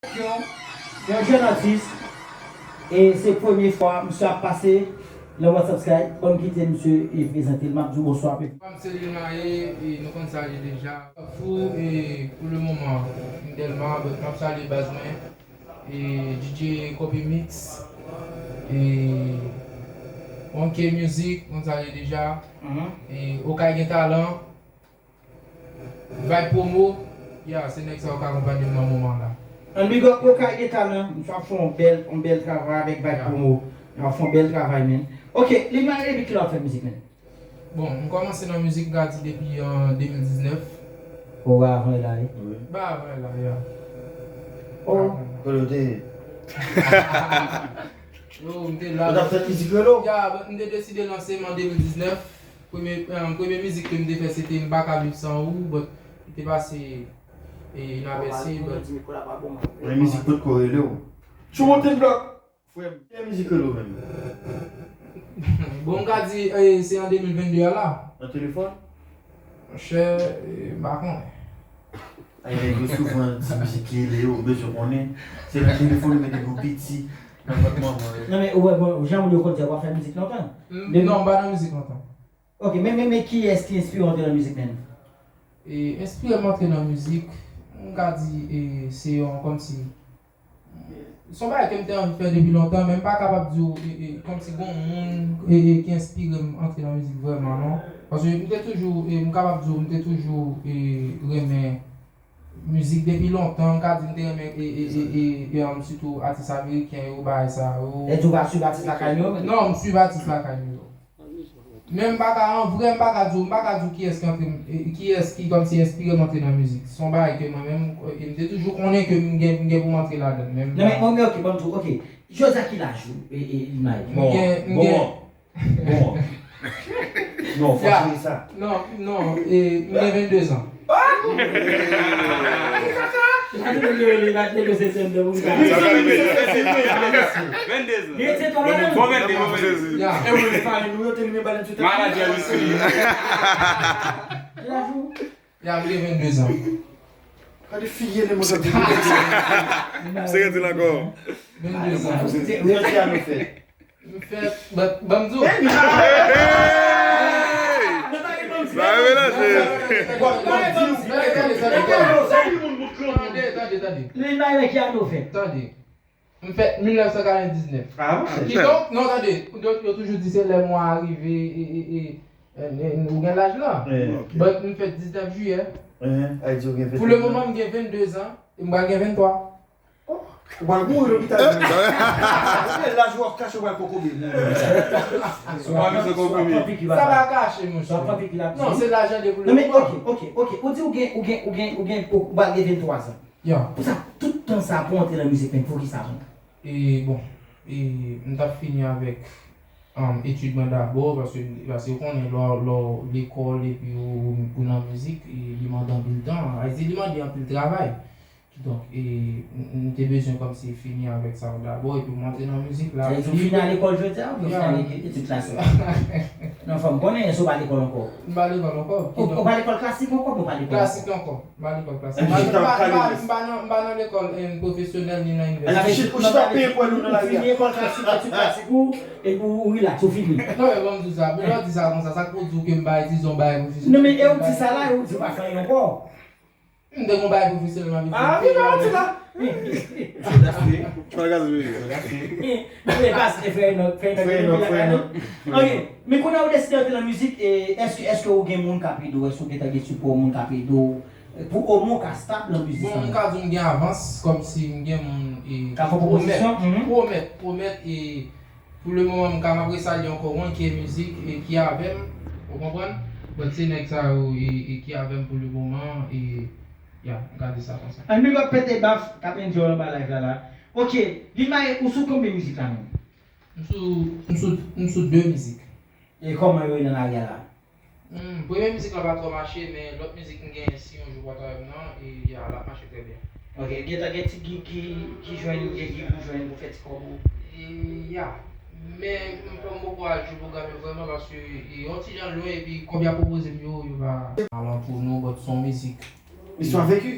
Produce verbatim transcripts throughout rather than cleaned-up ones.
Yon, yon jèn atis, e se premye fwa misye ap pase nan WhatsApp Skype. Ban m kite misye e prezante l, m ap di w bonswa. Pa m se Lil Maye, e nou konn sa ye deja. Fou, e pou le moman, m Dèlma, but m ap salye baz mwen, e D J Kobe Mix, e One K Music, m konn sa ye deja, e Okay Gen Talan, Vibe Promo, ya, se nèg sa yo k akonpanye m nan moman la. An big up Okay Gen Talan, misye ap fè yon bèl, yon bèl travay avèk Vibe Promo. Misye ap fè yon bèl travay, men. Ok, Lil Maye, depi kilè w ap fè mizik, men? Bon, m kòmanse nan mizik, m ka di depi an de mil diznèf. O, ba avan la, wi. Ba avan la, ya. O. Kote w te ye? Yo, m te la. Ou t ap fè mizik relo? Ya, m te deside lanse m an de mil diznèf. Premye, eh, premye mizik ke m te fè, se te M Pa Ka Viv San Ou, but li te pase, eh, inapèsi, but premye mizik potko rele w. Chou monte blòk. Frè m, ki mizik rele w menm? Bon, m ka di, eh, se an de mil venn de a la. Nan telefòn? Monchè, eh, m pa konnen. Ay, nèg yo souvan di mizik ki rele yo, ou bezwen konnen. Se nan telefòn ou mete pou piti, nan vant manman yo. Non, men, ou wè, bon, jan moun yo konn di, w ap fè mizik lontan. Non, m pa nan mizik lontan. Ok, men, men, men kiyès ki enspire w antre nan mizik, menm? E, enspire m antre nan mizik, m ka di, e, se yon, kòmsi, se yon bagay ke m te anvi fè depi lontan, men m pa kapab di w, e, e, kòmsi gon moun, e, e, ki enspire m antre nan mizik vrèman, non. Paske m te toujou, e, m kapab di w, m te toujou, e, renmen mizik depi lontan, m ka di m te renmen, e, e, e, e, e, um, sitou atis ameriken yo, bagay sa yo. E di w pa swiv atis lakay nou yo, men? Non, m swiv atis lakay nou yo. Men m pa ka, an vrè, m pa ka di w, m pa ka di w kiyès ki antre m, e, kiyès ki kòmsi enspire m antre nan mizik. Se yon bagay ke mwen menm, e, m te toujou konnen ke m gen, m gen pou m antre ladan l, men m pa. Non, men, ok, ok, ban m di w, ok. Jodi a ki laj ou, e, e, Lil Maye? M gen, m gen. Bon, bon. Non, fò jere sa. Non, non, e, m gen venndezan. Vennde zan. Bon, vennde, bon, vennde. Ya. Maladi a lespri. Ya, m gen venndezan. Gade figi eleman sa. Se rete la ankò. Vennde zan. Ou fè ti ane ou fè? M fè, ban, ban m di w. Hey! Sa revelasyon. Tande, tande, tande. Lil Maye, ki ane w fèt? Tande. M fèt mil nèf san katrevendiznèf. Ah, bon. Kidonk, non, tande, yo, yo toujou di se lè mwa a rive, e, e, e, e, e, ou gen laj la. But m fèt diznèf jiyè. Pou le moman, m gen venndezan, e m pral gen venntwa. Ou pral mouri lopital. Laj ou ap kache, ou pral kokobe mouri lopital. Sa pa kache, monchè. Non, se lajan de pou le moman. Non, men, ok, ok, ok. Ou di ou gen, ou gen, ou gen, ou gen, ou pral gen venntwa zan. Pou sa, tout tan sa pou antre nan mizik, men poukisa konsa? E, bon, e, m t ap fini avèk, um, etid mwen dabò, paske, paske ou konnen, lè w, lè w lekòl epi ou, ou nan mizik, e, li mande anpil tan, sa vle di li mande anpil travay. Kidonk, e, m, m te bezwen kòmsi fini avèk sa yo dabò, epi m antre nan mizik la. Sa vle di ou fini al lekòl jodi a, oubyen ou fini al etid klasik? Non, fò m konnen, èske ou pa lekòl ankò? M pa lekòl ankò. Ou, ou pa lekòl klasik ankò, oubyen ou pa lekòl ankò? Klasik ankò. M pa lekòl klasik. M pa, m pa, m pa, m pa nan, m pa nan lekòl, eh, pwofesyonèl ni nan inivèsite. Ou chita, ou chita peye pwèl ou nan lari a. Ou fini lekòl klasik, etid klasik ou, epi ou, ou relax, ou fini. Non, men ban m di w sa, men lè w di sa konsa, sa k pou di w ke m pa etidye yon bagay pwofesyonèl? Non, men e ou di sa la, e ou di ou pa fè anyen ankò. M te gon bagay pwofesyonèl m ap etidye. Ah, vin pa manti la. Fè gaz, wi. Fè gaz, wi. Fè gaz, wi. Ok, men kounye a ou deside antre nan mizik, e èske, èske ou gen moun k ap ede w, èske ou gentan gen sipò moun k ap ede w, pou omwen ou ka stab nan biznis la? Bon, m ka di w m gen avans, kòmsi m gen moun, e, k ap fè pwopozisyon, pwomèt, pwomèt, pwomèt, e pou le moman, m ka, m ap resalye ankò One K Music, e, ki avè m, ou konprann? But se nèg sa yo, e, e, ki avè m pou le moman, e, ya, m ka di sa konsa. Ann big up Pete Baf, k ap enjoy anba live la, la. Ok, Lil Maye, ou sou konbyen mizik la menm? M sou, m sou, m sou de mizik. E kòman yo ye nan lari a la? Hmm, premye mizik la pa twò mache, men lòt mizik m genyen, Si Yon Jou W A W nan, e ya, l ap mache trè byen. Ok, gentan gen ti gig ki, ki jwenn, gen gig ou jwenn pou fè ti kòb ou? E ya. Men m, m poko al jwe pwogram yo vrèman, paske, e, yon ti jan lwen, epi kòb y ap pwopoze m yo, yo pa alantou nou, but se yon mizik. Istwa veki.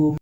pou